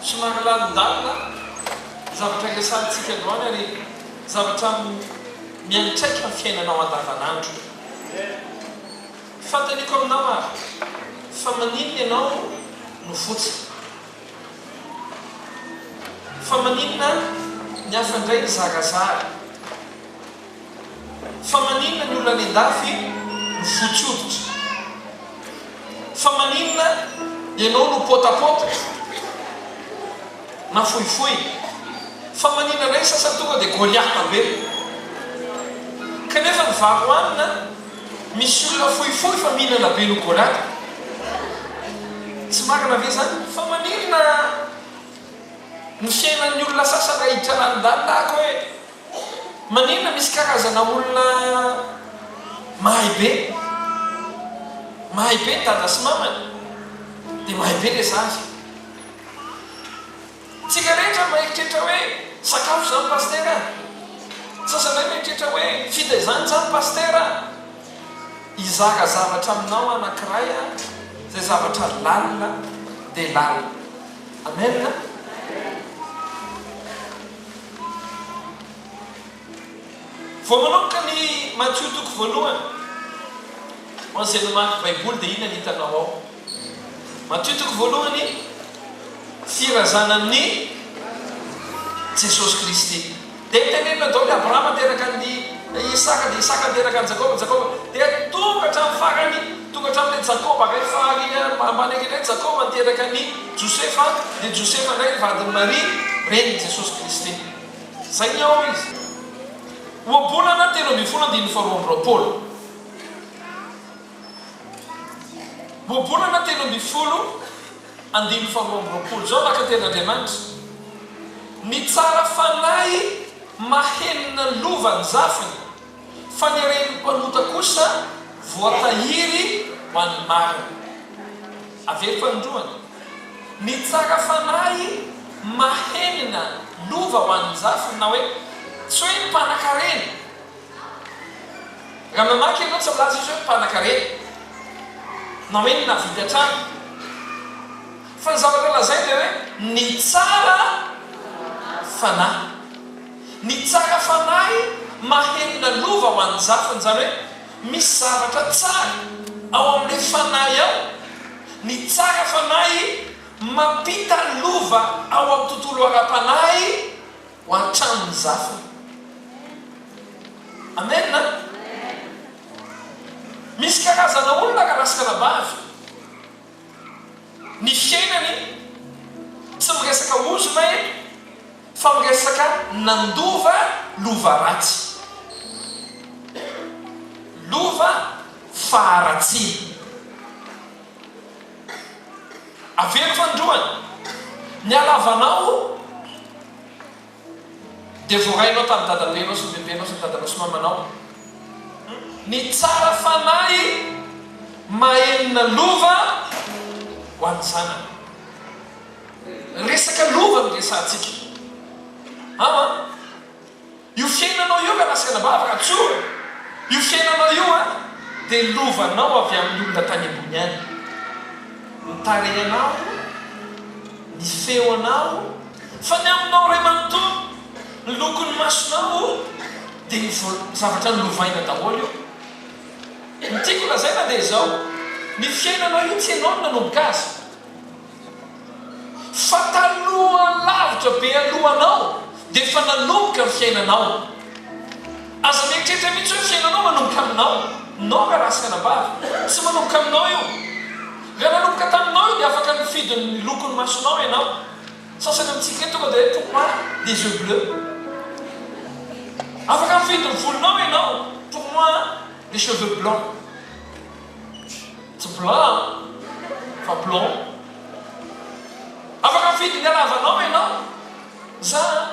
Somary lalindalina ny zavatra resahintsika androany ary zavatra miantraika amin'ny fiainanao andavanandro. Fanontaniako aminao ary, fa maninona ianao no fotsy? Fa maninona ny hafa indray mizarazara? Fa maninona ny olona any an-dafy no fotsy hoditra? Fa maninona ianao no pôtapôta na fohifohy? Fa maninona indray ny sasany tonga dia Goliata be? Kanefa ny vary hohanina, misy olona fohifohy fa mihinana be noho Goliata. Tsy marina ve izany? Fa maninona ny fiainan'ny olona sasany raha hiditra lalindalina ako hoe Maninona misy karazana olona mahay be, mahay be ny dada sy mamany, dia mahay be ilay zaza. Tsika rehetra mieritreritra hoe sakafo izany pasitera a! Sasany indray mieritreritra hoe fitaizana izany pasitera a! Hizara zavatra aminao anankiray aho, izay zavatra lalina dia lalina. Amen! Vao manomboka ny Matio toko voalohany, ho an'izay namaky Baiboly dia inona ny hitanao ao? Matio toko voalohany, firazanan'i Jesosy Kristy. Dia nitenenina daholo i Abrahama niteraka an'i Isaka, dia Isaka niteraka an'i Jakoba, Jakoba dia tonga hatramin'ny farany, tonga hatramin'ilay Jakoba iray fary ambany akaiky indray, Jakoba niteraka an'i Josefa, dia Josefa indray ny vadin'i Maria, renin'i Jesosy Kristy. Izay ny ao izy. Ohabolana 13 andininy faharoa amby roapolo. Ohabolana 13. Andininy faharoa amby roapolo. Izao no naka-tenin'Andriamanitra, Ny tsara fanahy mahenina lova ny zafiny, fa ny haren'ny mpanota kosa voatahiry ho an'ny marina. Averiko fanindroany, Ny tsara fanahy mahenina lova ho an'ny zafiny, na hoe tsy hoe ny mpanankarena. Raha mamaky ianao tsy milaza izy hoe mpanakarena na hoe ny nahavita trano fa ny zavatra lazainy dia hoe ny tsara fanahy. Ny tsara fanahy mahenina lova ho an'ny zafiny, izany hoe misy zavatra tsara ao amin'ilay fanahy ao. Ny tsara fanahy mampita lova ao amin'ny tontolo ara-panahy ho an-tranon'ny zafiny. Amen a! Misy karazana olona rahalahy sy ranabavy, ny fiainany tsy miresaka ozona eto fa miresaka nandova lova ratsy. Lova faharatsiana. Averiko fanindroany, ny halavanao dia voarainao tamin'ny dadabenao sy ny bebenao sy ny dadanao sy mamanao. Ny tsara fanahy mahenina lova ho an'ny zanany. Resaka lova no resahantsika. Ao an! Io fiainanao io ka lasa anabavy raha tsorina, io fiainanao io an dia lovanao avy amin'ny olona tany ambony any. Ny tarehinao, ny feonao, fa ny aminao iray manontolo, ny lokon'ny masonao dia ny zavatra nolovaina daholo io. Ny tiako lazaina dia izao, ny fiainanao io tsy ianao no nanomboka azy. Fa taloha lavitra be alohanao dia efa nanomboka ny fiainanao. Aza mieritreritra mihitsy hoe ny fiainanao manomboka aminao. Non rahalahy sy anabavy, tsy manomboka aminao io. Raha nanomboka taminao io dia afaka nifidy ny lokon'ny masonao ianao. Sasany amintsika eto tonga dia hoe pour moi des yeux bleus. Afaka mifidy ny volonao ianao, pour moi les cheveux blancs. Tsy blanc an! Fa blond. Afaka mifidy ny halavanao ianao. Za an!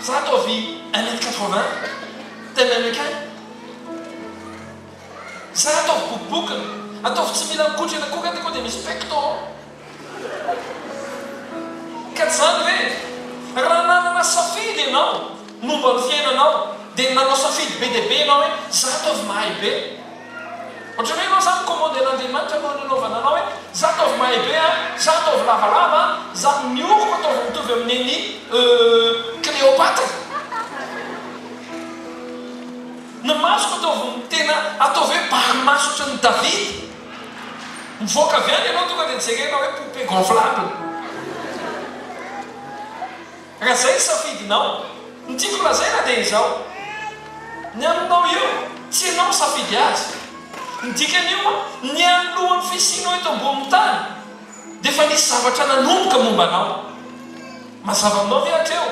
Za ataovy un mètre quatre-vingt, taille mannequin. Za ataovy bokobokona. Ataovy tsy mila mikotrana akory aho tonga dia misy pectoraux. Ka tsy izany ve? Raha nanana safidy ianao momba ny fiainanao, dia nanao safidy be dia be ianao hoe, za ataovy mahay be. Ohatran'ny hoe ianao izany mi-commander an'Andriamanitra alohan'ny hanaovana anao hoe, za ataovy mahay be an, za ataovy lavalava an, Za, ny oroko ataovy mitovy amin'ny an'i Cléopâtre. Ny masoko ataovy tena ataovy hoe bary maso ohatran'i David. Mivoaka avy any ianao tonga dia jerena hoe poupée gonflable. Raha izay ny safidinao. Ny tiako lazaina dia izao, ny aminao io tsy ianao misafidy azy. Ny dikan'io, ny alohan'ny fisianao eto ambonin'ny tany dia efa nisy zavatra nanomboka momba anao. Mazava aminao ve hatreo?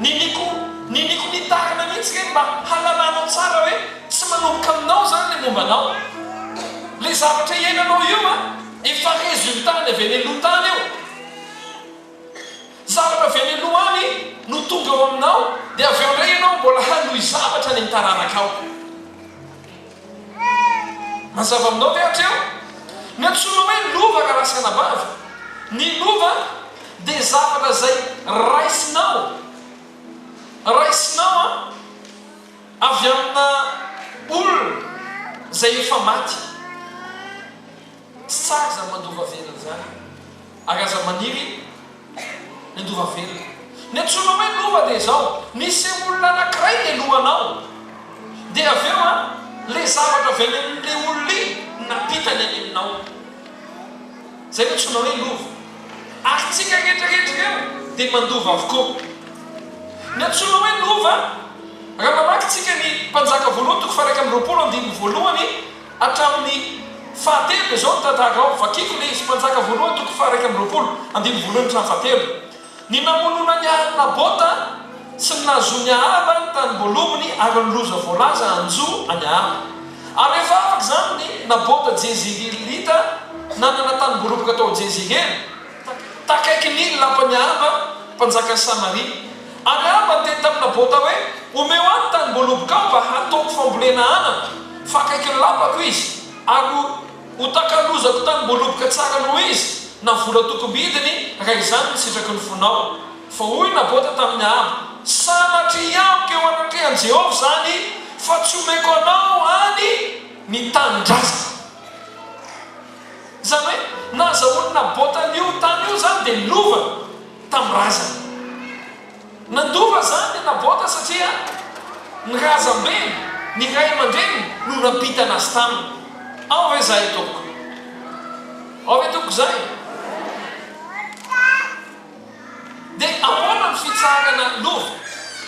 Niniako niniako nitarina mihitsy ireny mba halalanao tsara hoe tsy manomboka aminao izany ilay momba anao. Ilay zavatra iainanao io an, efa résultat ny avy any aloha tany io. Zavatra avy any aloha any no tonga ao aminao dia avy eo indray ianao mbola hanohy zavatra any amin'ny taranakao. Mazava aminao ve hatreo? Ny antsoina hoe lova rahalahy sy anabavy, ny lova dia zavatra izay raisinao, raisinao an, avy amina olona izay efa maty. Tsy tsara izany mandova velona izany, ary aza maniry ny handova velona. Ny antsoina hoe lova dia izao, nisy olona anankiray nialohanao, dia avy eo an, ilay zavatra avy any amin'ilay olona iny nampitany any aminao. Izay no antsoina hoe lova. Ary tsika rehetra rehetra ireo dia mandova avokoa. Ny antsoina hoe lova, raha mamaky tsika ny Mpanjaka voalohany toko faha 21 andininy voalohany, Hatramin'ny fahatelo dia izao ny tantara ao, vakiko ilay izy, Mpanjaka voalohany toko faha-21, andininy voalohany hatramin'ny fahatelo. Ny namonoana an'i Nabota sy ny nahazoan'i Ahaba ny tanim-boalobony ary ny loza voalaza hanjo an'i Ahaba. Ary rehefa afaka izany ny Nabota Jezirelita nanana tanim-boaloboka tao Jezirela, Takaikin'ny lapan'i Ahaba, mpanjakan'i Samaria. Ary Ahaba niteny tamin'i Nabota hoe, Omeo ahy ny tanim-boalobokao mba hataoko fambolena anana, fa akaikin'ny lapako izy, ary hotakalozako tanim-boaloboka tsara noho izy, na vola tokom-bidiny, raha izany no sitraky ny fonao. Fa hoy Nabota tamin'i Ahaba, Sanatria amiko eo anatrehan'i Jehovah izany, fa tsy homeko anao any ny tanindrazako. Izany hoe nahazahoan'i Nabota an'io tany io izany dia lova tamin'ny razany. Nandova izany i Nabota satria ny razambeny, ny ray aman-dreniny no nampitana azy taminy. Ao ve izahay tompoko? Ao ve tompoko izay? Dia ahoana ny fitsaharana lova?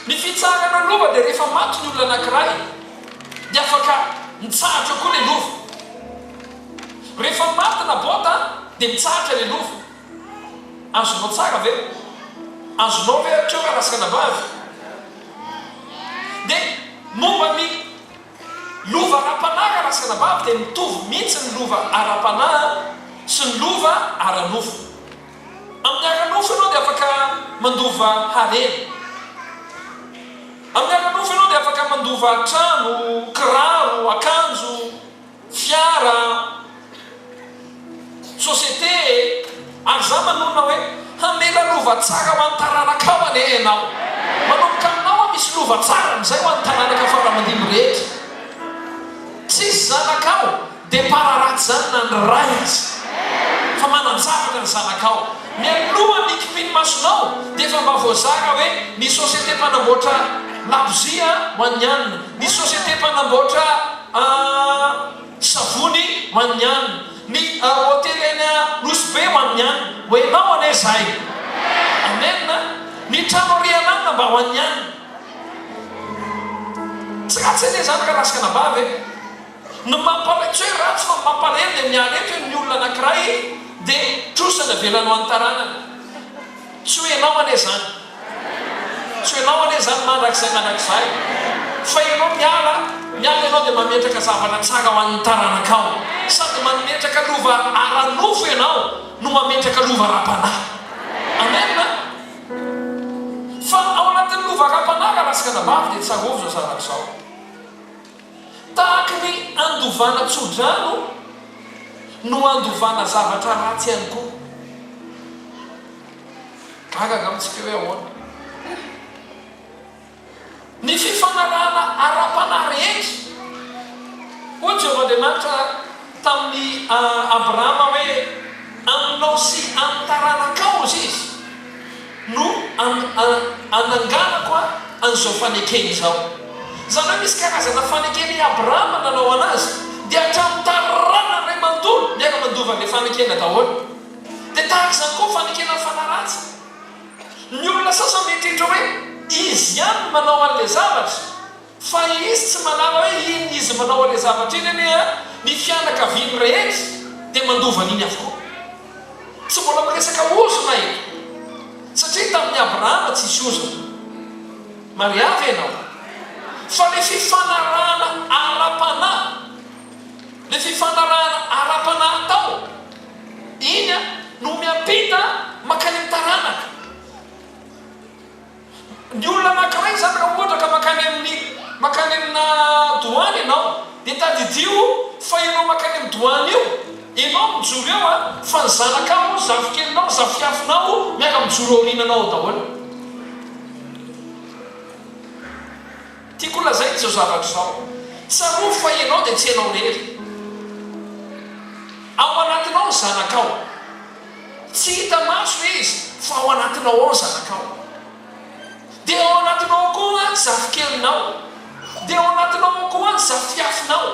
Ny fitsaharana lova dia rehefa maty ny olona anankiray dia afaka mitsahatra koa ilay lova. Rehefa maty Nabota dia mitsahatra ilay lova. Azonao tsara ve? Azonao ve hatreo rahalahy sy ranabavy? Dia momba ny lova ara-panahy rahalahy sy ranabavy dia mitovy mihitsy ny lova ara-panahy sy ny lova ara-nofo. Amin'ny ara-nofo ianao dia afaka mandova harena. Amin'ny ara-nofo ianao dia afaka mandova trano, kiraro, akanjo, fiara, société. Ary izaho manonona hoe, hamela lova tsara ho an'ny taranakao anie ianao. Manomboka aminao aho misy lova tsara amin'izay ho an'ny taranaka fara aman-dimby rehetra. Tsisy zanakao. Dia para ratsy izany na ny ray aza fa manan-javatra ny zanakao. Mialoha ny hikipian'ny masonao dia efa mba voazara hoe ny société mpanamboatra labozia ho an'ny anona, ny société mpanamboatra savony ho an'ny anona, ny hotely any Nosy Be ho an'ny anona. Ho enao anie izay. Amen. Ny trano ariananona mba ho an'ny anona. Tsy ratsy anie izany raha lasa anabavy e. Ny mampalahelo, tsy hoe ratsy fa ny mampalahelo dia miala eto hoe ny olona anankiray dia trosa ny avelany ho an'ny taranany. Tsy ho ianao anie izany. Tsy ho ianao anie izany mandrakizay mandrakizay. Fa ianao miala, miala ianao dia mametraka zavatra tsara ho an'ny taranakao. Sady mametraka lova ara-nofo ianao no mametraka lova ara-panahy. Amen. Fa ao anatin'ny lova ara-panahy rahalahy sy ranabavy dia tsarovy izao zavatra izao. Tahaky ny andovana tso-drano no andovana zavatra ratsy ihany koa. Gaga angamba tsika hoe ahoana. Ny fifanarahana ara-panahy rehetra. Hoy Jehovah Andriamanitra tamin'i Abrahama hoe, Aminao sy amin'ny taranakao, hozy izy. no ananganako an'izao fanekena izao. Izany hoe misy karazana fanekena i Abrahama nanao anazy, dia hatramin'ny taranany iray manontolo miara-mandova an'ilay fanekena daholo. Dia tahaka izany koa ny fanekena ny fanahy ratsy. Ny olona sasany mieritreritra hoe izy ihany no manao an'ilay zavatra, fa izy tsy mahalala hoe iny izy manao an'ilay zavatra iny anie an, ny fianakaviany rehetra dia mandova an'iny avokoa. Tsy mbola miresaka ozona eto, satria tamin'i Abrahama tsisy ozona. Mariava ianao fa ilay fifanarahana ara-panahy, ilay fifanarahana ara-panahy atao, iny no miampita mankany amin'ny taranaka. Ny olona anankiray izany raha ohatra ka mankany amin'ny mankany amina doany ianao dia tadidio fa ianao mankany amin'ny doany io, ianao mijoro eo an, fa ny zanakao, ny zafikelinao, ny zafiafinao miara mijoro aoriananao ao daholo. Tiako holazaina izao zavatra izao, tsarovy fa ianao dia tsy ianao irery. Ao anatinao ny zanakao. Tsy hita maso izy fa ao anatinao ao ny zanakao. Dia ao anatinao ao koa ny zafikelinao. Dia ao anatinao ao koa ny zafiafinao.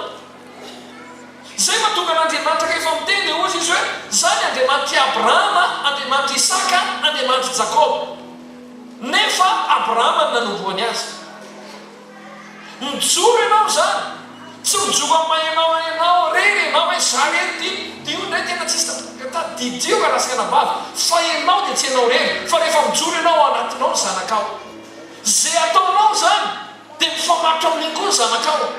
Izay mahatonga an'Andriamanitra rehefa miteny dia hoy izy hoe, Izaho ny Andriamanitr'i Abrahama, Andriamanitr'i Isaka, Andriamanitr'i Jakoba. Nefa Abrahama no nanombohany azy. Mijoro ianao izany, tsy mijoro amin'ny maha ianao ianao irery ianao hoe za irery ity, dia io indray tena tsisy tadidio raha lasa anabavy fa ianao dia tsy ianao irery fa rehefa mijoro ianao ao anatinao ny zanakao. Ze ataonao izany dia mifamatotra amin'iny koa ny zanakao.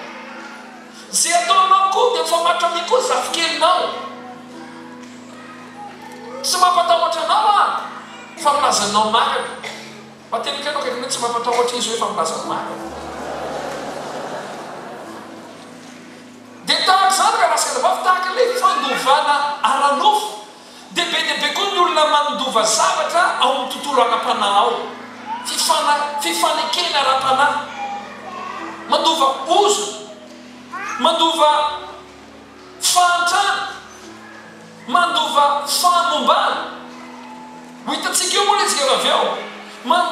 Ze ataonao koa dia mifamatotra amin'iny koa ny zafikelinao. Tsy mampatahotra anao aho fa milaza anao marina. Mba teniko ianao akaiky hoe tsy mampatahotra izy hoe fa milaza ny marina. Dia tahaka izany raha lasa anabavy, tahaka ilay fandovana ara-nofo, dia be dia be koa ny olona mandova zavatra ao amin'ny tontolo ara-panahy ao, fifana, fifanekena ara-panahy, mandova ozona, mandova Fahantrana, mandova fahamombana. Ho hitantsika eo moa ilay izy rehefa avy eo.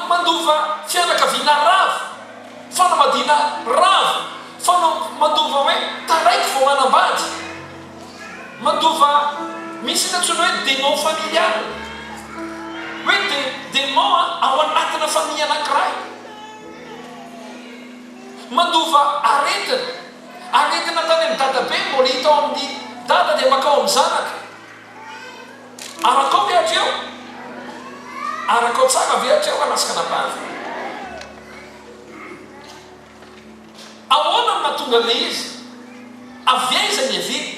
Mandova fianakaviana rava, fanambadiana rava, mandova hoe taraiky vao manambady, mandova misy ny antsoina hoe démon familial, hoe démon ao anatina famille anankiray. Mandova aretina. Aretina tany amin'ny dadabe mbola hita ao amin'ny dada dia makao amin'ny zanaka. Arakao ve hatreo? Arakao tsara ve hatreo ranasy ranabavy? Ahoana no nahatonga an'ilay izy? Avy aiza ny niaviany?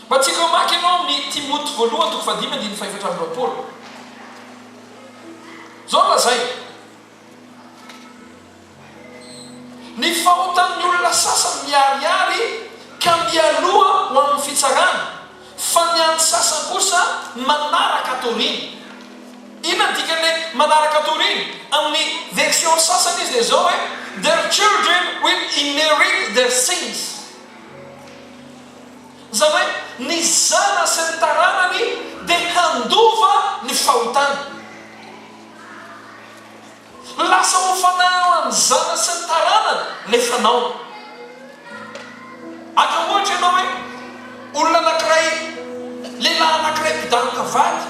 Mba tiako hamaky ianao amin'ny Timoty voalohany toko fahadimy andininy fahefatra amby 20. Izao no lazainy. Ny fahotan'ny olona sasany miharihary ka mialoha ho amin'ny fitsarana, fa ny an'ny sasany kosa manaraka atoriana. Inona ny dikan'ilay manaraka atoriana? Amin'ny version sasany izy dia izao hoe, Their children will inherit their sins. Izany hoe ny zanany sy ny taranany dia handova ny fahotany. Lasa ho fanahy zanany sy ny taranany ilay fanaony. Aka ohatra ianao hoe olona anankiray, lehilahy anankiray mpidaroka vady.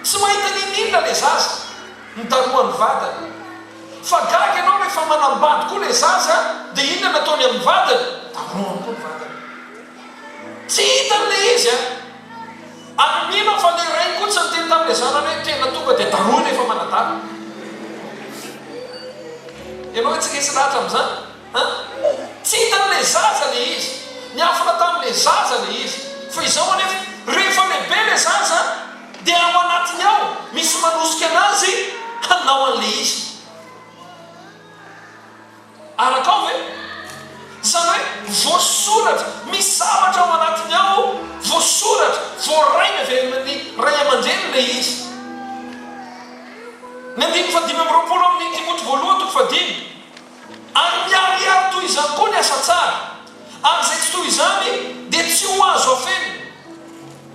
Tsy mahita n'inon'inona ilay zaza, nidarohan'ny vadiny. Fa gaga ianao rehefa manambady koa ilay zaza dia inona no ataony amin'ny vadiny? Darohany koa ny vadiny. Tsy hitany ilay izy an! Ary mino aho fa ilay rainy koa tsy niteny tamin'ilay zanany hoe tena tonga dia darohina efa manadala. Ianao ve tsy resy lahatra amin'izany? An? Tsy hitan'ilay zaza ilay izy. Niafina tamin'ilay zaza ilay izy. Fa izao anefa, rehefa lehibe ilay zaza dia ao anatiny ao misy manosika anazy hanao an'ilay izy. Arakao ve? Izany hoe voasoratra, misy zavatra ao anatiny ao voasoratra, voarainy avy amin'ny ray aman-dreny ilay izy. Ny andininy fahadimy amby 20 amin'ny Timoty voalohany toko fahadimy, Ary miharihary toy izany koa ny asa tsara, ary izay tsy toy izany dia tsy ho azo afenina.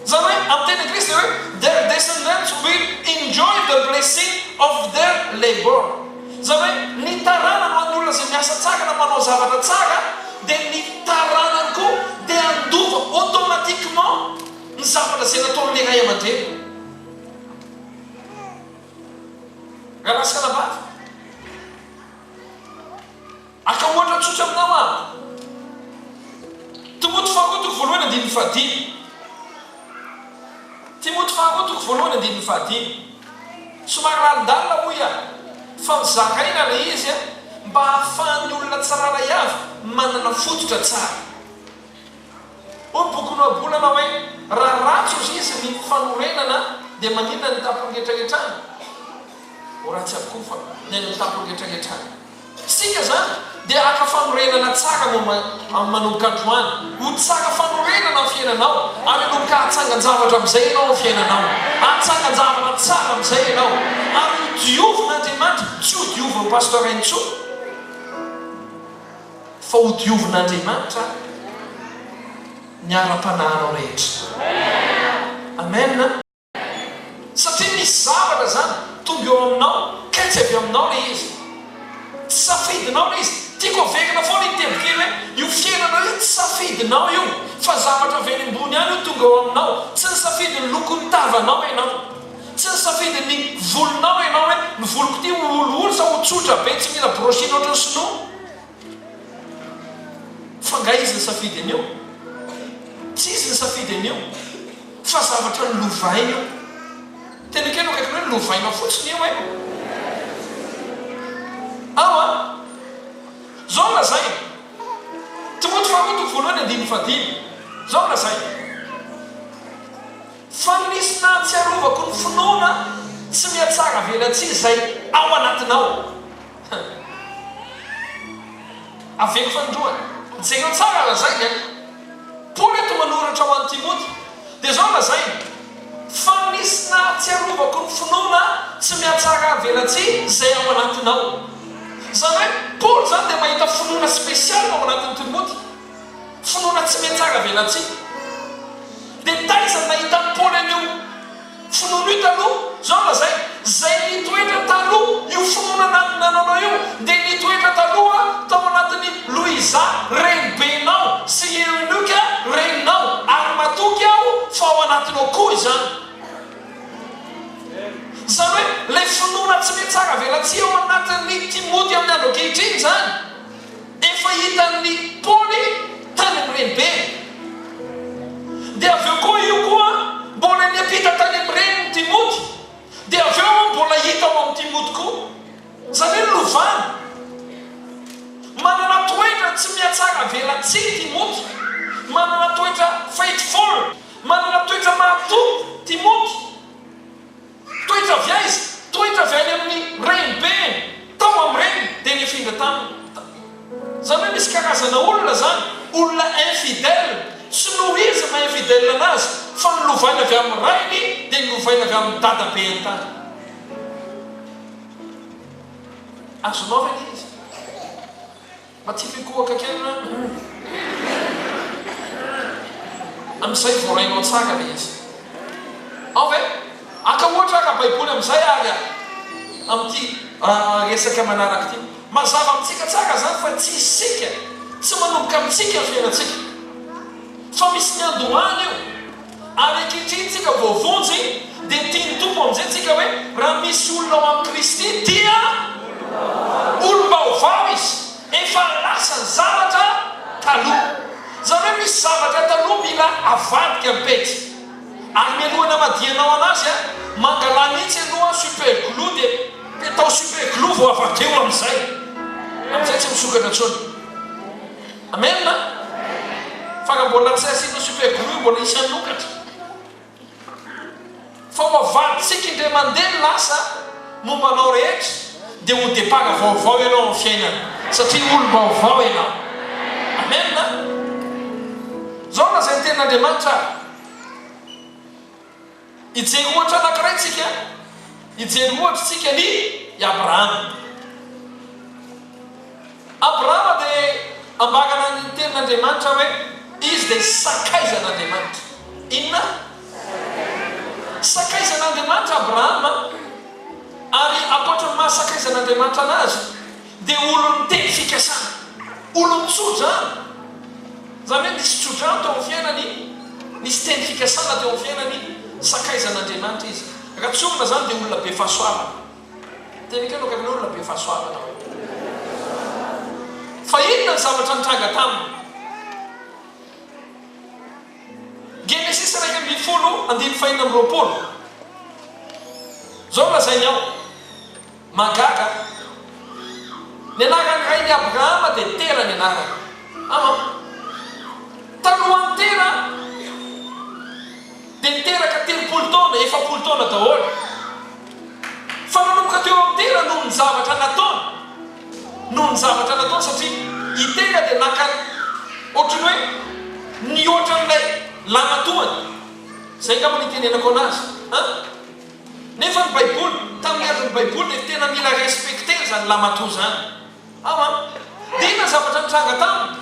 Izany hoe amin'ny teny anglisy dia hoe their descendants will enjoy the. labor. Izany hoe ny taranany ho an'ny olona izay miasa tsara na manao zavatra tsara dia ny taranany koa dia handova automatiquement ny zavatra izay nataon'ilay ray aman-dreniny. Rahalahy sy anabavy. Haka ohatra tsotra aminao aho. Timoty faharoa toko voalohany andininy fahadimy. Timoty faharoa toko voalohany andininy fahadimy. Somary lalindalina hoy aho, fa nozaraina ilay izy mba hahafahan'ny olona tsirairay avy manana fototra tsara. Hoy ny bokin'ny Ohabolana hoe, Raha ratsy ozy izy ny fanorenana dia maninona ny tampony rehetrarehetra any? Ho ratsy avokoa fa ny any amin'ny tampony rehetrarehetra any. Isika izany dia haka fanorenana tsara momba amin'ny manomboka androany. Ho tsara fanorenana amin'ny fiainanao ary hanomboka hahatsangan-javatra amin'izay ianao amin'ny fiainanao. Hahatsangan-javatra tsara amin'izay ianao ary ho diovin'Andriamanitra, tsy ho diovin'ny Pasteur intsony. Fa ho diovin'Andriamanitra ny ara-panahinao rehetra. Amen. Satria misy zavatra izany tonga eo aminao, kay tsy avy aminao ilay izy. Tsy safidinao ilay izy. Tiako averina foana iny teboka iny hoe io fiainanao io tsy safidinao io, fa zavatra avy any ambony any io tonga eo aminao. Tsy nisafidy ny lokon'ny tavanao ianao. Tsy nisafidy ny volonao ianao hoe ny voloko ity ho olioly sa ho tsotra be tsy mila brushing ohatran'ny sinoa. Fa nga izy nisafidy an'io? Tsy izy nisafidy an'io fa zavatra nolovainy io. Tena ekena akaiky hoe lovaina fotsiny io e! Ao an! Zao no lazainy. Timoty faharoa toko voalohany andininy fahadimy. Zao no lazainy. Fa nisy nahatsiarovako ny finoana tsy mihatsara velatsihy izay ao anatinao. Averiko fanindroany. Jereo tsara lazainy an! Paoly eto manoratra ho an'i Timoty, dia izao no lazainy, Fa nisy nahatsiarovako ny finoana tsy mihatsara velatsihy izay ao anatinao. Izany hoe Paoly izany dia mahita finoana spécial ao anatin'i Timoty. Finoana tsy mihatsara velatsihy. Dia taiza no nahitan'i Paoly an'io finoana io taloha? Izao no lazainy, Izay nitoetra taloha, io finoana nananao io, dia nitoetra taloha tao anatin'i Loiza renibenao sy i Eonoka reninao, ary matoky aho fa ao anatinao koa izany. Izany hoe, ilay finoana tsy mihatsara velatsihy ao anatin'i Timoty amin'ny andro ankehitriny izany. Efa hitan'i Paoly tany amin'ny renibeny. Dia avy eo koa io koa mbola niampita tany amin'ny renin'i Timoty. Dia avy eo mbola hita ao amin'i Timoty koa. Izany hoe lovany. Manana toetra tsy mihatsara velatsihy Timoty. Manana toetra faithful. Manana toetra mahatoky Timoty. Toetra avy aiza? Toetra avy any amin'ny renibeny, tao amin'ny reniny dia nifindra taminy. Izany hoe misy karazana olona izany, olona infidèle, tsy noho izy maha infidèle anazy fa nolovainy avy amin'ny rainy dia nolovainy avy amin'ny dadabeany tany. Azonao ve ilay izy? Mba tsy fikohaka kely na hum. Amin'izay voarainao tsara ilay izy. Ao ve? Haka ohatra ara-baiboly amin'izay ary aho amin'ity resaka manaraka ity. Mazava amintsika tsara izany fa tsy isika, tsy manomboka amintsika ny fiainantsika. Fa misy niandohana io. Ary ankehitriny tsika voavonjy dia tian'ny Tompo amin'izay tsika hoe raha misy olona ao amin'i Kristy dia olom-baovao izy, efa lasa ny zavatra taloha. Izany hoe misy zavatra taloha mila avadika ny pejy. Ary mialohan'ny hamadihanao anazy an, mangalà mihitsy aloha super glue dia petao super glue vao avadeo amin'izay. Amin'izay tsy misokatra intsony. Amen a! Fa raha mbola tsy asiana super glue mbola hisy hanokatra. Fa ho avadintsika indray mandeha ny lasa momba anao rehetra dia ho départ vaovao ianao amin'ny fiainana satria olom-baovao ianao. Amen a! Izao no lazain'ny tenin'Andriamanitra ary. Hijery ohatra anankiray tsika, hijery ohatra tsika ny i Abrahama. Abrahama dia ambarana ny tenin'Andriamanitra hoe izy dia sakaizan'Andriamanitra. Inona? Sakaizan'Andriamanitra Abrahama, ary ankoatra ny maha. maha sakaizan'Andriamanitra anazy dia olon'ny teny fikasana, olon'ny tso-drano. Izany hoe nisy tso-drano teo amin'ny fiainany, nisy teny fikasana teo amin'ny fiainany, sakaizan'Andriamanitra izy. Raha tsorina izany dia olona be fahasoavana. Teniko ianao akaikinao olona be fahasoavana hoe. Fa inona ny zavatra nitranga taminy? Genesisy 11 andininy faha-26. Izao no lazainy ao, Mahagaga, ny anaran'ny rain'i Abrahama dia Tera ny anarany. Ama. Talohan'i Tera dia niteraka 30 taona, 40 taona daholo. Fa nanomboka teo amin'i Tera noho ny zavatra nataony, noho ny zavatra nataony satria i Tera dia naka ohatran'ny hoe nihoatra an'ilay lamatoany. Izay angamba no itenenako anazy an! Nefa ny baiboly, tamin'ny andron'ny baiboly dia tena mila respecter izany lamatoa izany. Ao an! Dia inona ny zavatra nitranga taminy?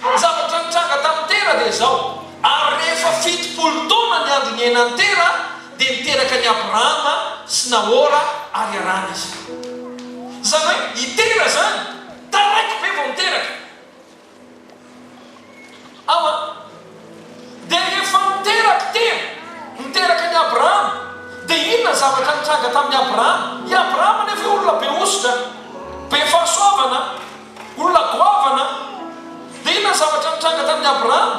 Ny zavatra nitranga tamin'i Tera dia izao, ary rehefa 70 taona ny andro niainan'i Tera dia niteraka an'i Abrahama sy Nahora ary Harana izy. Izany hoe i Tera izany taraiky be vao niteraka. Ao an! Dia rehefa niteraka Tera, niteraka an'i Abrahama, dia inona ny zavatra nitranga tamin'i Abrahama? I Abrahama anefa olona be hosotra, be fahasoavana, olona goavana. Dia inona ny zavatra nitranga tamin'i Abrahama?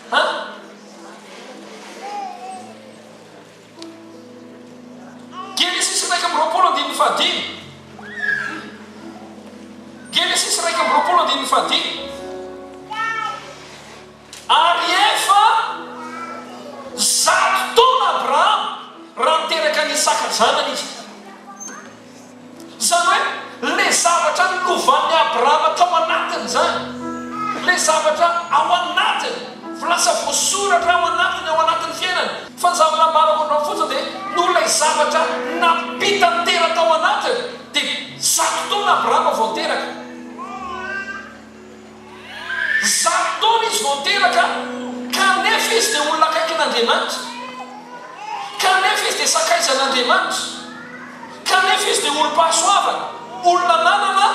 An? Genesisy 21 andininy fahadimy. Genesisy 21 andininy fahadimy. Ary efa 100 taona Abrahama raha niteraka an'i Isaka zanany izy. Izany hoe, ilay zavatra nilovan'i Abrahama tao anatiny izany, ilay zavatra ao anatiny, lasa voasoratra ao anatiny, ao anatin'ny fiainany. Fa ny zavatra ambarako androany fotsiny dia noho ilay zavatra nampitan'i Tera tao anatiny, dia 100 taona Abrahama vao niteraka. 100 taona izy vao teraka, kanefa izy dia olona akaikin'Andriamanitra. Kanefa izy dia sakaizan'Andriamanitra. Kanefa izy dia olom-pahasoavana, olona nanana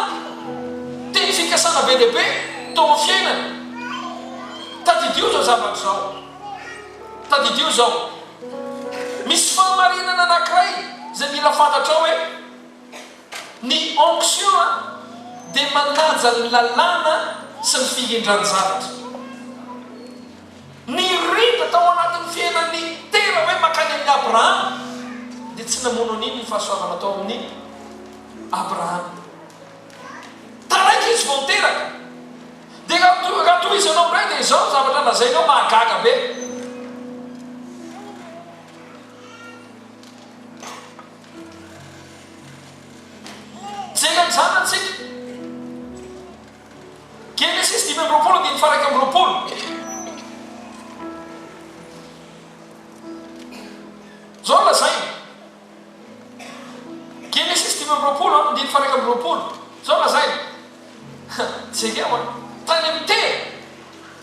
teny fikasana be dia be tao amin'ny fiainany. Tadidio izao zavatra izao. Tadidio izao. Misy fahamarinana anankiray izay mila fantatrao hoe, Ny onction dia manaja ny lalàna sy ny firindran-javatra. Ny rindra tao anatin'ny fiainan'i Tera hoe mankany amin'i Abrahama dia tsy namono an'iny ny fahasoavana tao amin'i Abrahama. Taraiky izy vao niteraka. Dia raha tohizanao indray dia izao ny zavatra lazainao mahagaga be. Jereo an'izany antsika. Genesisy 25 andininy faha 21. Izao no lazainy. Genesisy 25 andininy faha 21. Izao no lazainy. Jereo an! Tany amin'i Tera,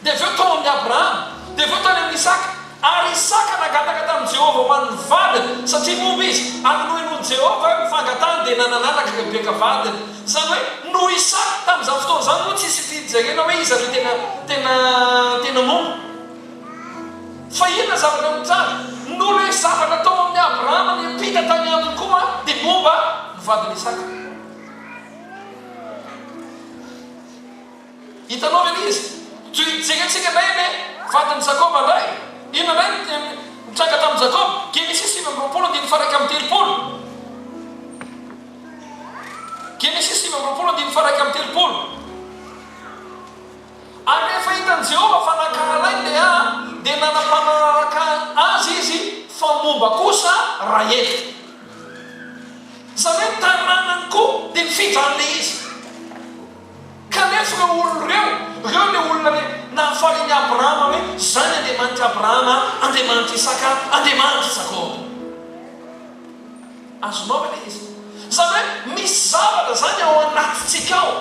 dia avy eo tao amin'i Abrahama, dia avy eo tany amin'i Isaka. Ary Isaka nangataka tamin'i Jehovah ho an'ny vadiny, satria momba izy, ary nohenoin'i Jehovah ny fangatahany, dia nanananaka Rebeka vadiny. Izany hoe, noho Isaka, tamin'izany fotoana izany moa tsisy fijerena hoe iza no tena, tena, tena momba. Fa inona ny zavatra nitranga? Noho ilay zavatra tao amin'i Abrahama niampita tany aminy koa, dia momba ny vadin'i Isaka. Hitanao ve ilay izy? Toy, jerentsika indray anie vadin'i Jakoba indray. Inona indray no nitranga tamin'i Jakoba? Genesisy 29 andininy faha-31. Genesisy 29 andininy faha-31. Ary rehefa hitan'i Jehovah fa nankahalainy Lea, dia nanam-panararaka azy izy, fa momba kosa Rahely. Izany hoe taranany koa dia nifindra an'ilay izy. Kanefa ireo olona ireo, ireo ilay olona ilay nahafaly an'i Abrahama hoe, Izany Andriamanitr'i Abrahama, Andriamanitr'i Isaka, Andriamanitr'i Jakoba. Azonao ve ilay izy? Izany hoe misy zavatra izany ao anatintsika ao.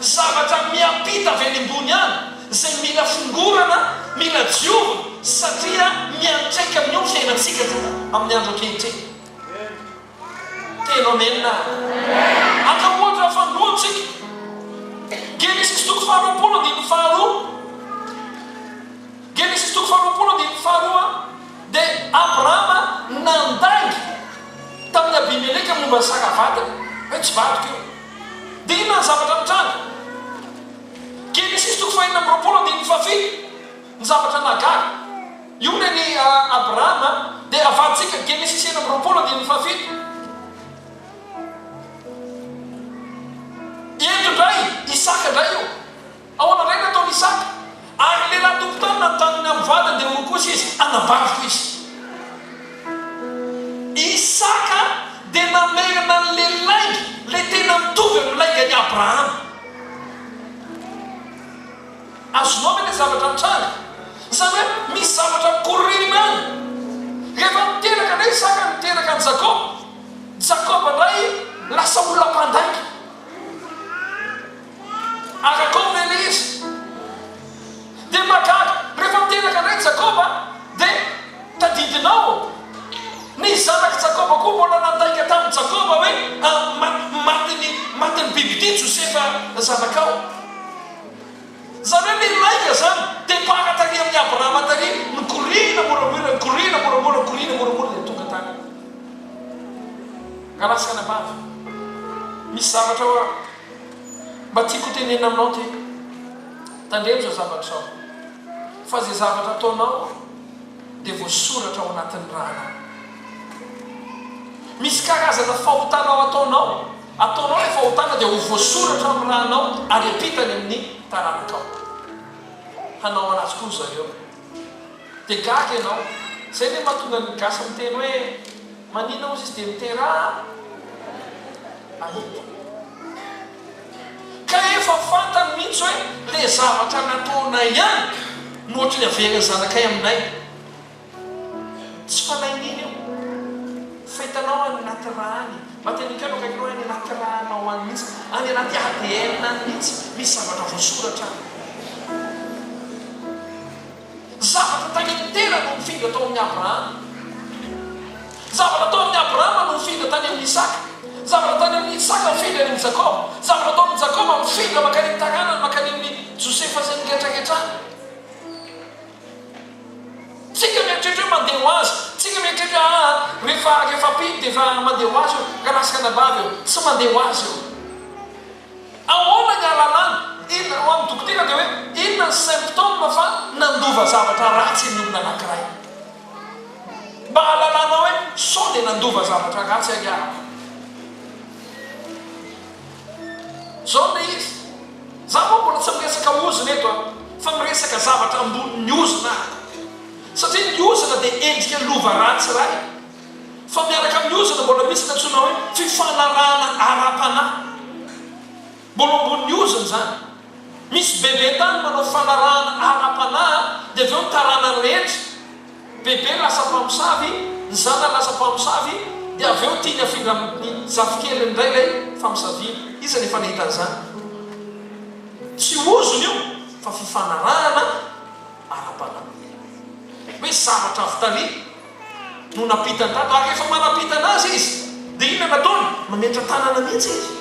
Zavatra miampita avy any ambony any izay mila fongorana, mila diovina satria miantraika amin'io ny fiainantsika amin'ny andro ankehitriny. Tena. eto Amen a! Haka ohatra fanindroany tsika. Genesisy toko faharoapolo andininy faharoa. Genesisy toko faharoapolo andininy faharoa dia Abrahama nandainga tamin'i Abimeleka momba an'i Sara vadiny, hoe tsy vadiko io. Dia inona ny zavatra nitranga? Genesisy toko fahenina amby roapolo andininy fahafito, ny zavatra nahagaga. Io ny an'i Abrahama, dia avaditsika Genesisy 26 andininy fahafito. Eto indray, Isaka indray io. Ahoana indray ny nataon'i Isaka? Ary ny lehilahy tompon-tany nanontany ny amin'ny vadiny, dia hoy kosa izy, Anabaviko izy. Isaka dia namerina an'ilay lainga, ilay tena mitovy amin'ny laingan'i Abrahama. Azonao ve ilay zavatra nitranga? Izany hoe misy zavatra mikoriana any. Rehefa niteraka indray Isaka, niteraka an'i Jakoba. Jakoba indray lasa olona mpandainga. Arakao ve ilay izy? Dia mahagaga, rehefa niteraka indray Jakoba, dia tadidinao, ny zanak'i Jakoba koa mbola nandainga tamin'i Jakoba hoe, matin'ny, matin'ny bibidia Josefa zanakao. Izany hoe ilay lainga izany, départ tary amin'i Abrahama tary, nikoriana moramora, nikoriana moramora, nikoriana moramora dia tonga tany. Rahalahy sy anabavy, misy zavatra hoa mba tiako ho tenenina aminao ity. Tandremo izao zavatra izao, fa izay zavatra ataonao dia voasoratra ao anatin'ny rànao. Misy karazana fahotana ho ataonao, ataonao ilay fahotana dia ho voasoratra amin'ny rànao ary ampitany amin'ny taranakao. Hanao anazy koa ry zareo. Dia gaga ianao. Izay ve mahatonga ny gasy miteny hoe manina ozy izy dia miteraha ahita. Ka efa fantany mihitsy hoe le zavatra nataonay ihany no ohatry ny averin'ny zanakay aminay. Tsy fanahinina io. Fa hitanao any anaty rà any. Mba teneniko eo akaikinao hoe any anaty rà-nao any mihitsy, any anaty ADN any mihitsy misy zavatra voasoratra any. Zavatra tany amin'ny Tera no nifindra tao amin'i Abrahama. Zavatra tao amin'i Abrahama no nifindra tany amin'i Isaka. Zavatra tany amin'i Isaka nifindra any amin'i Jakoba. Zavatra tao amin'i Jakoba nifindra mankany amin'ny taranany, mankany amin'i Josefa sy ny rehetrarehetra any. Tsika mieritreritra hoe mandeha ho azy. Tsika mieritreritra hoe aa rehefa rehefa mpino dia efa mandeha ho azy io. Rahalahy sy ranabavy ô, tsy mandeha ho azy io. Ahoana ny ahalalana? Inona, ho an'ny dokotera dia hoe inona ny symptôme fa nandova zavatra ratsy ny olona anankiray? Mba ahalalanao hoe sao dia nandova zavatra ratsy ary aho. Zao ilay izy. Za moa mbola tsy miresaka ozona eto an, fa miresaka zavatra ambonin'ny ozona aho. Satria ny ozona dia endrika lova ratsy iray. Fa miaraka amin'ny ozona mbola misy ny antsoina hoe fifanarahana ara-panahy. Mbola ambonin'ny ozona izany. Misy bebe tany manao fanarahana ara-panahy dia avy eo ny taranany rehetra, bebe lasa mpamosavy, ny zanany lasa mpamosavy dia avy eo tiany afindra amin'ny zafikeliny indray ilay famosaviana. Iza no efa nahita an'izany? Tsy ozona io fa fifanarahana ara-panahy. Hoe zavatra avy tary no nampitany tato, ary rehefa manampita anazy izy dia inona no ataony? Mametra-tanana mihitsy izy.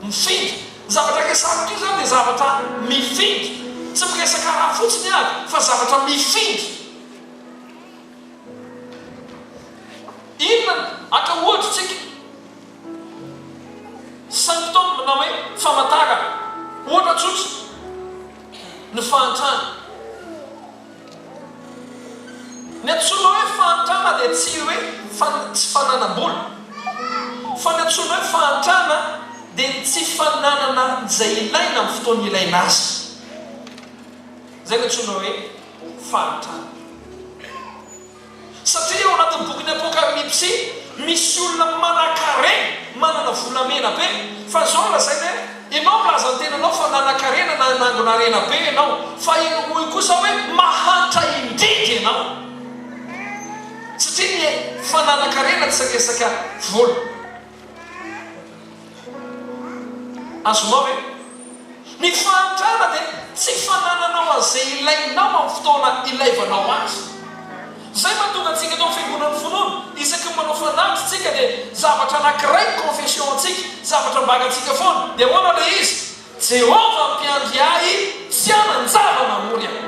Mifindra. Ny zavatra resahako ity izany dia zavatra mifindra. Tsy miresaka raha fotsiny aho fa zavatra mifindra. Inona no, haka ohatra isika, symptôme na hoe famantarana. Ohatra tsotra, ny fahantrana. Ny antsoina hoe fahantrana dia tsy hoe tsy fananam-bola, fa ny antsoina hoe fahantrana dia ny tsy fananana izay ilaina amin'ny fotoana ilaina azy. Izay no antsoina hoe fahantrana. Satria ao anatin'ny bokin'ny Apokalypsy, misy olona manankarena, manana volamena be. Fa izao no lazainy hoe, ianao milaza ny tenanao fa nanankarena na nanangona harena be ianao, fa hoy kosa hoe mahantra indrindra ianao. Satria ny fananan-karena tsy resaka vola. Azonao ve? Ny fahantrana dia tsy fanananao an'izay ilainao amin'ny fotoana ilaivanao azy. Izay mahatonga antsika eto amin'ny Fiangonan'ny Finoana, isaky ny manao fanatitra isika dia zavatra anankiray ny confession antsika, zavatra ambarantsika foana. Dia ahoana ilay izy? Jehovah mpiandry ahy, tsy hanan-java-mamory aho.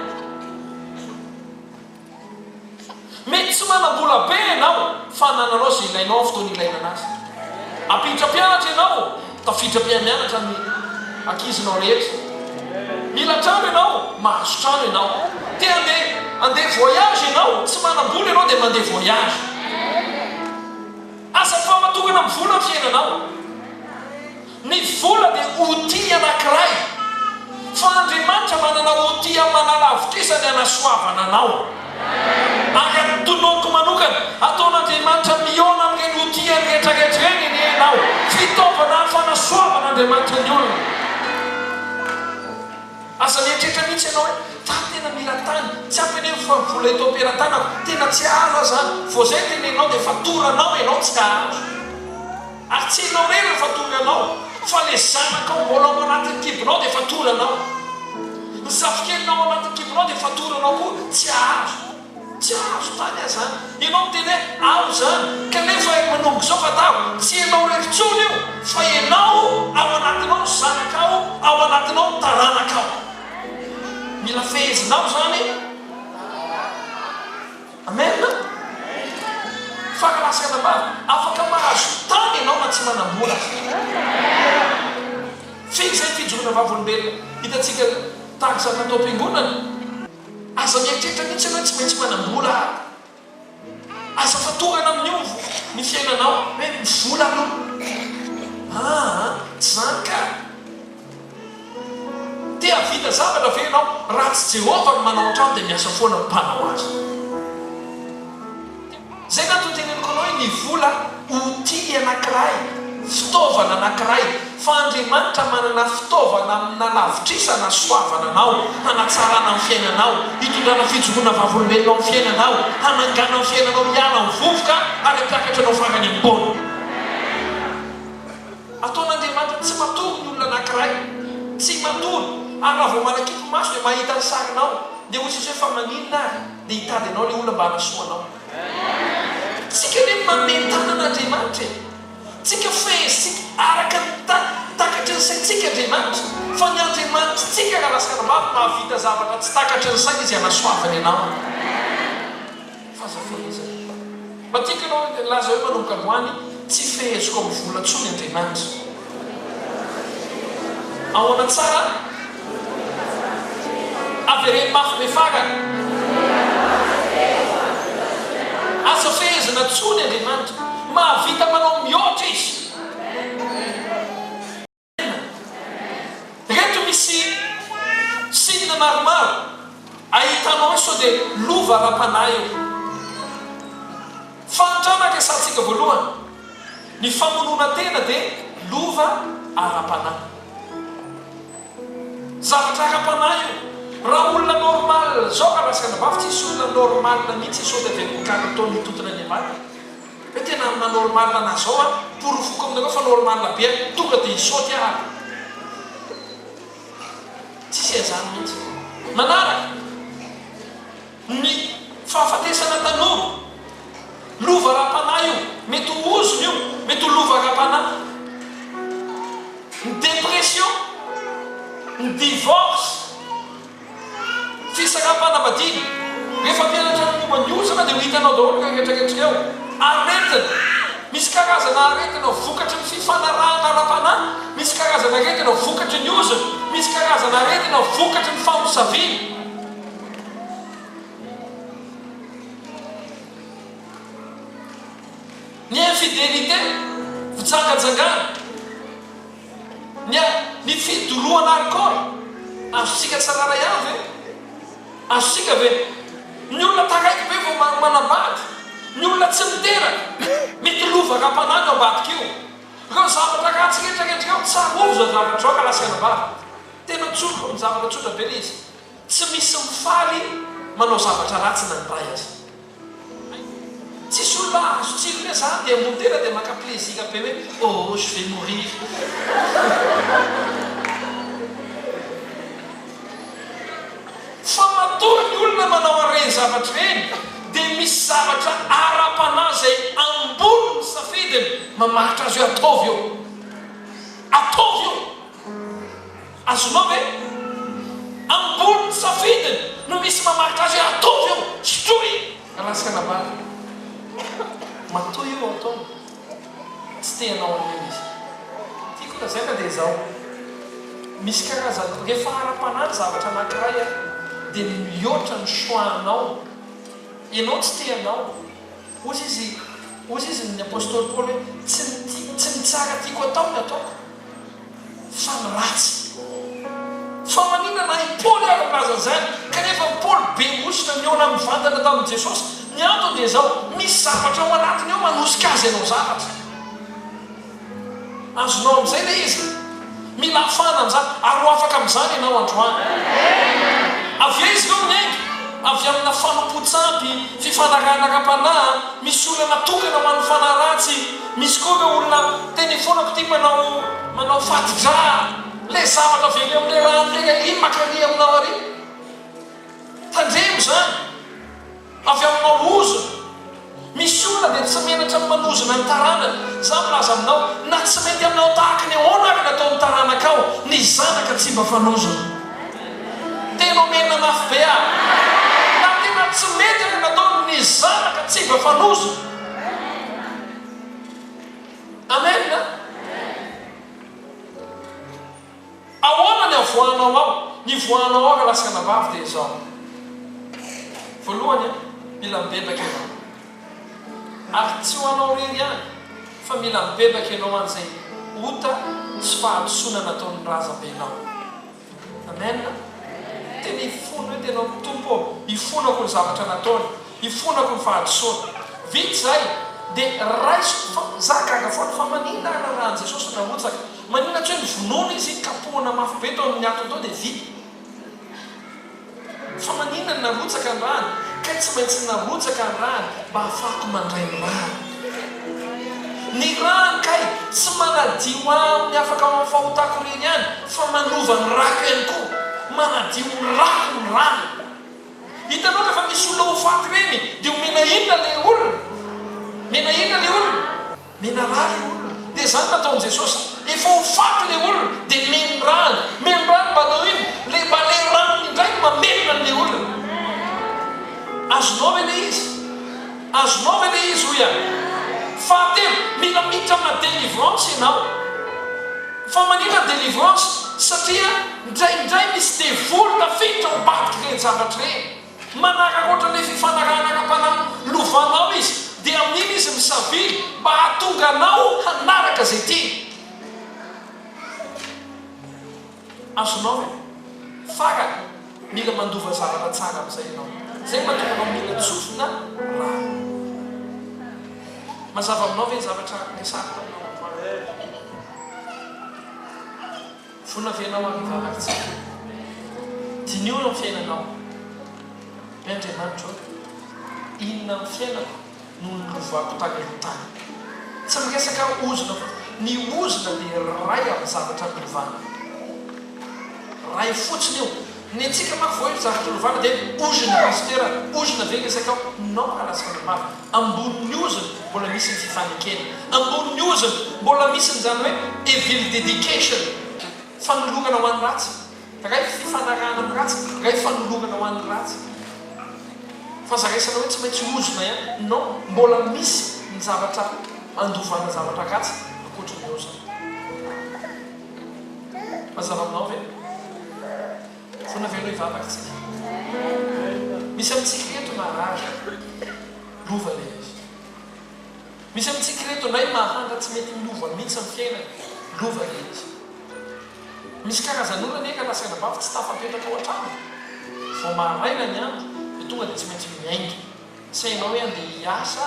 Mety tsy manam-bola be ianao fa anananao izay ilainao amin'ny fotoana ilaina anazy. Ampiditra mpianatra ianao, tafiditra mpiara-mianatra ny ankizinao rehetra. Mila trano ianao, mahazo trano ianao. Te handeha handeha voyage ianao, tsy manam-bola ianao dia mandeha voyage. Aza mifamatokana amin'ny vola ny fiainanao. Ny vola dia outil anankiray, fa Andriamanitra manana outil manalavitrisa ny hanasoavana anao. Ary tononiko manokana, ataon'Andriamanitra mihaona amin'ireny outil rehetra rehetra ireny anie ianao. Fitaovana fanasoavana Andriamanitra ny olona. Aza mieritreritra mihitsy ianao hoe, fa tena mila tany, tsy ampy anie ny vola eto am-pelatanako, tena tsy hahazo aho izany. Vao izay no teneninao dia fatoranao ianao tsy hahazo. Ary tsy ianao irery no fatoranao, fa ilay zanakao mbola ao anatin'ny kibonao dia fatoranao. Ny zafikelinao ao anatin'ny kibonao dia fatoranao koa, tsy hahazo. Tsy hahazo tany aho izany. Ianao miteny hoe aho izany, kanefa manomboka izao fantaro, tsy ianao irery intsony io, fa ianao, ao anatinao ny zanakao, ao anatinao ny taranakao. Mila fehezinao izany. Amen! Fa lasa anabavy, afaka mahazo tany ianao na tsy manam-bola aza. Firy izay ny fijoroana vavolombelona hitantsika tahaka izany natao am-piangonana? Aza mieritreritra mihitsy ianao hoe tsy maintsy manam-bola aho. Aza fatorana amin'io ny fiainanao hoe ny vola aloha. Aa, tsy izany ka. Te hahavita zavatra ve ianao? Raha tsy Jehovah no manao an-trano dia miasa foana ny mpanao azy. Izay no antony teneniko anao hoe ny vola outil anankiray, fitaovana anankiray, fa Andriamanitra manana fitaovana amina lavitrisa hanasoavana anao, hanatsarana ny fiainanao, hitondrana fijoroana vavolombelona ao amin'ny fiainanao, hanangana ny fiainanao hiala amin'ny vovoka ary hampiakatra anao farany ambony. Ataon'Andriamanitra tsy matory ny olona anankiray. Tsy matory. Ary raha vao manakipy maso dia mahita ny sarinao. Dia hoy Jesosy hoe fa maninona ary? Dia hitady anao ilay olona mba hanasoa anao. Tsika anie no manome tanana Andriamanitra e. Tsika fehezintsika araka ny takatry ny saintsika Andriamanitra. Fa ny Andriamanitritsika rahalahy sy ranabavy mahavita zavatra tsy takatry ny saina Izy hanasoavany anao. Fa aza fehezina. Mba tiako ianao hilaza hoe manomboka androany, tsy feheziko amin'ny vola intsony Andriamanitra. Ahoana tsara? Avereno mafy be farany. Aza fehezina intsony Andriamanitra. Mahavita manao mihoatra Izy. Ireto misy signe maromaro ahitanao hoe sao dia lova ara-panahy io. Fahantrana resahantsika voalohany, ny famonoana tena dia lova ara-panahy. Zavatra ara-panahy io. Raha olona normal zao raha lasa anabavy tsisy olona normal mihitsy sao dia avy any Carlton hitontona any ambany. Hoe tena amin'ny maha normal anah zao an, porofoko aminareo fa normal be an, tonga dia hisaoty aho ary. Tsisy an'izany mihitsy. Manaraka, ny fahafatesana tanora, lova ara-panahy io, mety ho ozona io, mety ho lova ara-panahy. Ny dépression, ny divorce. Fisaraham-panambadiana. Rehefa mianatra ny momba ny ozona dia ho hitanao daholo ireo rehetra rehetra ireo. Aretina. Misy karazana aretina vokatry ny fifanarahana ara-panahy, misy karazana aretina vokatry ny ozona, misy karazana aretina vokatry ny famosaviana. Ny infidélité, fijangajangana. Ny a, ny fidorohana alikaola, azontsika tsirairay avy ve? Azontsika ve? Ny olona taraiky be vao ma, manambady, ny olona tsy miteraka, mety lova ara-panahy no ambadika io. Ireo zavatra ratsy rehetra rehetra ireo, tsarovy izao zavatra izao ka lasa anabavy. Tena tsoriko ny zavatra tsotra be ilay izy. Tsy misy mifaly manao zavatra ratsy na ny ray aza. Tsisy olona azo tsirony hoe za dia modera dia maka plaisir be hoe oh je vais mourir. Fa matoa ny olona manao an'ireny zavatra ireny dia. dia misy zavatra ara-panahy izay ambonin'ny safidiny mamaritra azy hoe ataovy io. Ataovy io. Azonao ve? Ambonin'ny safidiny no misy mamaritra azy hoe ataovy io, sotroy. Raha anabavy, matoa io ataony, tsy te hanao an'io izy. Tiako lazaina dia izao, misy karazany, rehefa ara-panahy ny zavatra anankiray dia mihoatra ny choix-nao, ianao tsy te hanao, hozy izy, hozy izy ny apostoly Paoly hoe tsy ny tia, tsy ny tsara tiako atao ny ataoko. Fa ny ratsy. Fa maninona na i Paoly ary milaza an'izany, kanefa Paoly be hosina nihaona mivantana tamin'i Jesosy? Ny antony dia izao, misy zavatra ao anatiny ao manosika azy hanao zavatra. Azonao amin'izay ilay izy? Mila afahana amin'izany, ary ho afaka amin'izany ianao androany. Avy aiza ireo miainga? Avy amina fanompoan-tsampy, fifanarahana ara-panahy, misy olona natokana ho an'ny fanahy ratsy, Misy koa ireo olona tena ifonako ity manao manao fati-drà le zavatra avy any amin'ilay rano ilay ary makany aminao ary. Tandremo izany. Avy aminao ozona. Misy olona dia tsy menatra ny manozona ny taranany. Za milaza aminao, na tsy mety aminao tahaka ny ahoana ary ny ataon'ny taranakao, ny zanaka tsy mba fanozona. Tena omena mafy be aho. Na tena tsy mety ary ny nataony, ny zanaka tsy mba fanozona. Amen a! Ahoana ny avoahanao ao? Ny ivoahanao ao rahalahy sy anabavy dia izao. Voalohany, mila mibebaka ianao. Ary tsy ho anao irery ihany, fa mila mibebaka ianao an'izay ota sy fahadisoana nataon'ny razambenao. Amen. Tena hifona hoe tena Tompo ô, hifonako ny zavatra nataony, hifonako ny fahadisoana. Vita izay dia raiso fa za gaga foana fa maninona ary raha an'i Jesosy no narotsaka? Maninona tsy hoe novonoina izy, kapohana mafy be tao amin'ny atony tao dia vita. Fa maninona no narotsaka ny rany? Kay tsy maintsy narotsaka ny rany mba hahafahako mandray ny rany. Ny rany kay tsy manadio ahy amin'ny afaka ao amin'ny fahotako irery ihany fa manova ny rako ihany koa. Manadio ny rako ny rany. Hitanao rehefa misy olona ho faty ireny dia omena inona ilay olona? Omena inona ilay olona? Mena rà ilay olona. Dia izany nataon'i Jesosy. Efa ho faty ilay olona, dia meny ràny. Meny ràny mba hanao inona? Ilay mba ilay ràny indray no mamelona an'ilay olona. Azonao ve ilay izy? Azonao ve ilay izy hoy aho? Fahatelo, mila miditra amina délivrance ianao. Fa maninona délivrance? Satria indraindray misy devoly tafiditra ao ambadik'ireny zavatra ireny. Manararaotra ilay fifanarahana ara-panahy lovanao izy, dia amin'iny izy misavily mba hahatonga anao hanaraka izay tiany. Azonao ve? Farany, mila mandova zavatra tsara amin'izay ianao. Izay no mahatonga anao mila tsofina rano. Mazava aminao ve ny zavatra resahako taminao androany? Vonona ve ianao ary hivavaka tsika? Diniho eo amin'ny fiainanao. Ry Andriamanitra ô, inona amin'ny fiainako no nolovako tany aloha tany? Tsy miresaka ozona fotsiny. Ny ozona dia iray amin'ny zavatra nolovana. Iray fotsiny io. Ny antsika manko vao hoe zavatra nolovana dia ozona pasitera, ozona ve ny resakao? Non rahalahy sy ranabavy. Ambonin'ny ozona mbola misy ny fifanekena. Ambonin'ny ozona mbola misy ny izany hoe evil dedication, fanolorana ho an'ny ratsy. Ray fifanarahana amin'ny ratsy, ray fanolorana ho an'ny ratsy. Fa aza raisina hoe tsy maintsy ozona ihany. Non, mbola misy ny zavatra andovana zavatra ratsy ankoatry ny ozona. Mazava aminao ve? Vonona ve ianao hivavaka tsika? Misy amintsika ireto marary lova ilay izy. Misy amintsika ireto indray mahantra tsy mety miova mihitsy ny fiainany, lova ilay izy. Misy karazan'olona anie ka lasa anabavy tsy tafapetraka ao an-trano e! Vao maraina ny andro dia tonga dia tsy maintsy miainga. Tsy hainao hoe andeha hiasa,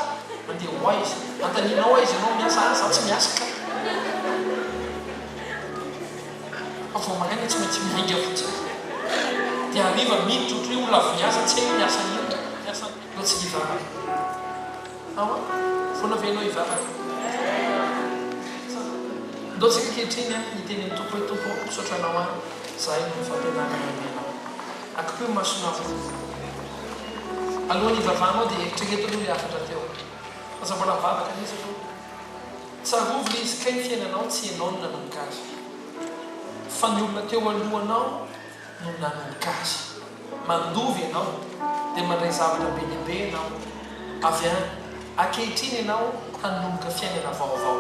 andeha ho aiza. Anontanianao aiza ianao miasa, ah za tsy miasa ka. Fa vao maraina tsy maintsy miainga fotsiny. Dia hariva miditra ohatran'ny hoe olona avy niasa, tsy hay hoe miasa inona. Miasa Ndao tsika hivavaka. Ao an? Vonona ve ianao hivavaka? Ndao tsika ankehitriny an, hiteny amin'ny Tompo hoe, Tompo ô, misaotra Anao aho, izahay noho ny fampianarana nomenao. Akipio ny masonao. Alohan'ny hivavahanao dia eritrereto aloha ilay hafatra teo. Aza mbola mivavaka mihitsy aloha. Tsarovy ilay izy kay ny fiainanao tsy ianao no nanomboka azy. Fa ny olona teo alohanao no nanomboka azy. Mandova ianao dia mandray zavatra be dia be ianao avy any. Ankehitriny ianao hanomboka fiainana vaovao.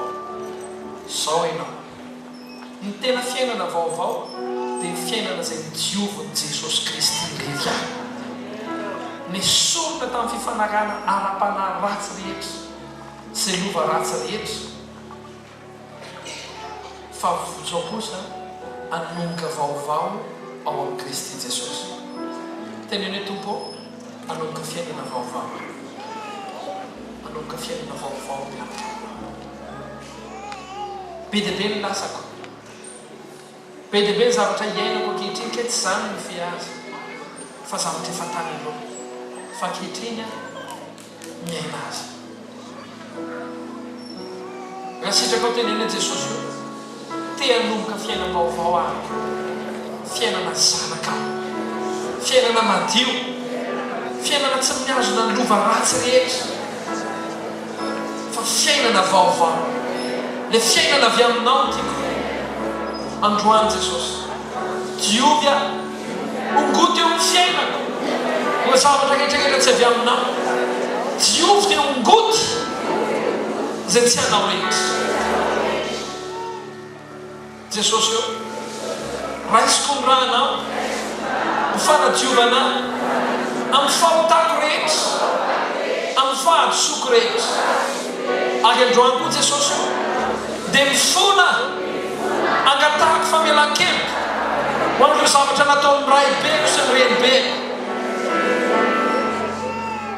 Izao ianao. Ny tena fiainana vaovao dia ny fiainana izay nodiovin'i Jesosy Kristy irery ihany. Nesorina tamin'ny fifanarahana ara-panahy ratsy rehetra sy lova ratsy rehetra, fa izao kosa hanomboka vaovao ao amin'i Kristy Jesosy. Teneno hoe, Tompo ô, hanomboka fiainana vaovao aho. Hanomboka fiainana vaovao miaraka aminao. Be dia be ny lasako. Be dia be ny zavatra iainako ankehitriny kay tsy izany no mifehy azy fa zavatra efa tany aloha. Fa ankehitriny aho miaina azy. Raha sitrakao teneno hoe Jesosy o, te hanomboka fiainam-baovao aho, fiainana zanakao, fiainana madio, fiainana tsy mihazona ny lova ratsy rehetra. Fa fiainana vaovao. Ilay fiainana avy aminao no tiako. Androany Jesosy. Diovy aho. Ongoty eo amin'ny fiainako. Ireo zavatra rehetra rehetra tsy avy aminao. Diovy dia ongoty izay tsy anao rehetra. Jesosy ô, raisiko ny rànao ho fanadiovana ahy amin'ny fahotako rehetra, amin'ny fahadisoako rehetra. Ary androany koa Jesosy ô, dia mifona aho, angatahako famelan-keloka ho an'ireo zavatra nataon'ny raibeko sy ny renibeko.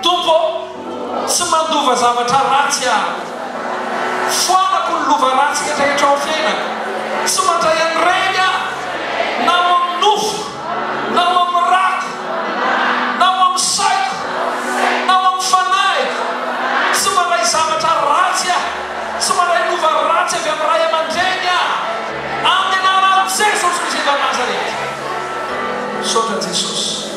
Tompo ô, Tsy mandova zavatra ratsy aho. Foanako ny lova ratsy rehetrarehetra ao amin'ny fiainako. Tsy mandray an'ireny aho, na ao amin'ny nofoko, na ao amin'ny rako, na ao amin'ny saiko, na ao amin'ny fanahiko. Tsy mandray zavatra ratsy aho. Tsy mandray lova ratsy avy amin'ny ray aman-dreny aho. Amin'ny anaran'i Jesosy Kristy Nazareta. Misaotra Jesosy.